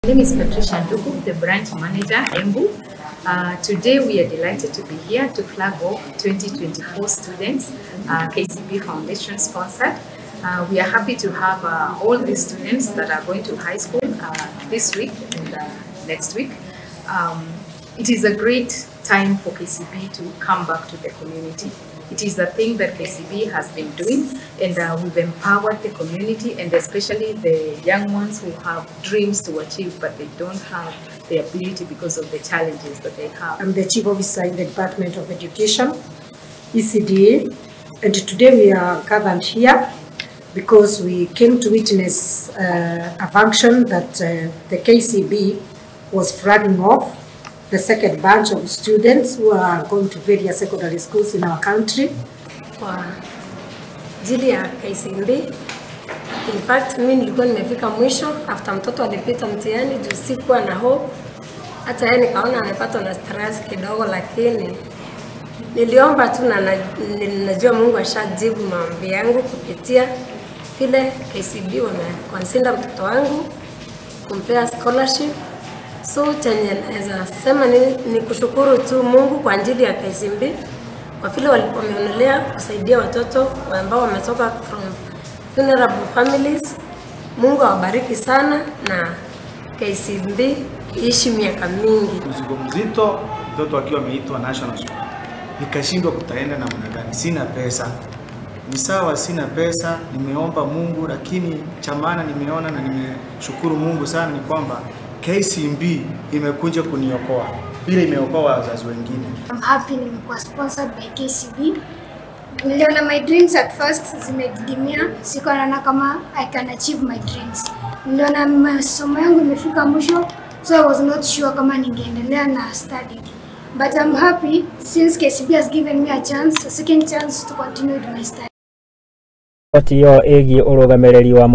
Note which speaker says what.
Speaker 1: My name is Patricia Nduku, the branch manager, Embu. Today we are delighted to be here to flag off 2024 students, KCB Foundation sponsored. We are happy to have all the students that are going to high school this week and next week. It is a great time for KCB to come back to the community. It is a thing that KCB has been doing, and we've empowered the community, and especially the young ones who have dreams to achieve, but they don't have the ability because of the challenges that they have.
Speaker 2: I'm the Chief Officer in the Department of Education, ECDA, and today we are gathered here because we came to witness a function that the KCB was flagging off the second batch of students who are going to various secondary schools in our country.
Speaker 3: Kwa ajili ya KCB, in fact, mimi nilikuwa nimefika mwisho after mtoto alipita mtihani juu sikuwa na hope. Hata yeye nikaona amepatwa na stress kidogo, lakini niliomba tu na najua Mungu ashajibu maombi yangu kupitia vile KCB wameconsider mtoto wangu kumpea scholarship. So chenye naweza sema ni kushukuru tu Mungu kwa ajili ya KCB kwa vile wameonelea kusaidia watoto ambao wametoka from vulnerable families. Mungu awabariki sana na KCB iishi miaka mingi.
Speaker 4: Mzigo mzito, mtoto akiwa ameitwa national school, nikashindwa kutaenda namna gani, sina pesa. Ni sawa, sina pesa, nimeomba Mungu, lakini cha maana nimeona na nimeshukuru Mungu sana ni kwamba KCB imekuja kuniokoa vile imeokoa wazazi wengine.
Speaker 5: I'm happy nimekuwa sponsored by KCB. Niliona my dreams at first zimedidimia, sikuwa naona kama I can achieve my dreams. Niliona masomo yangu imefika mwisho, so I was not sure kama ningeendelea na study. But I'm happy since KCB has given me a chance, a second chance to continue with my study.
Speaker 6: Riboti ĩyo ĩgiĩ ũrũgamĩrĩri wa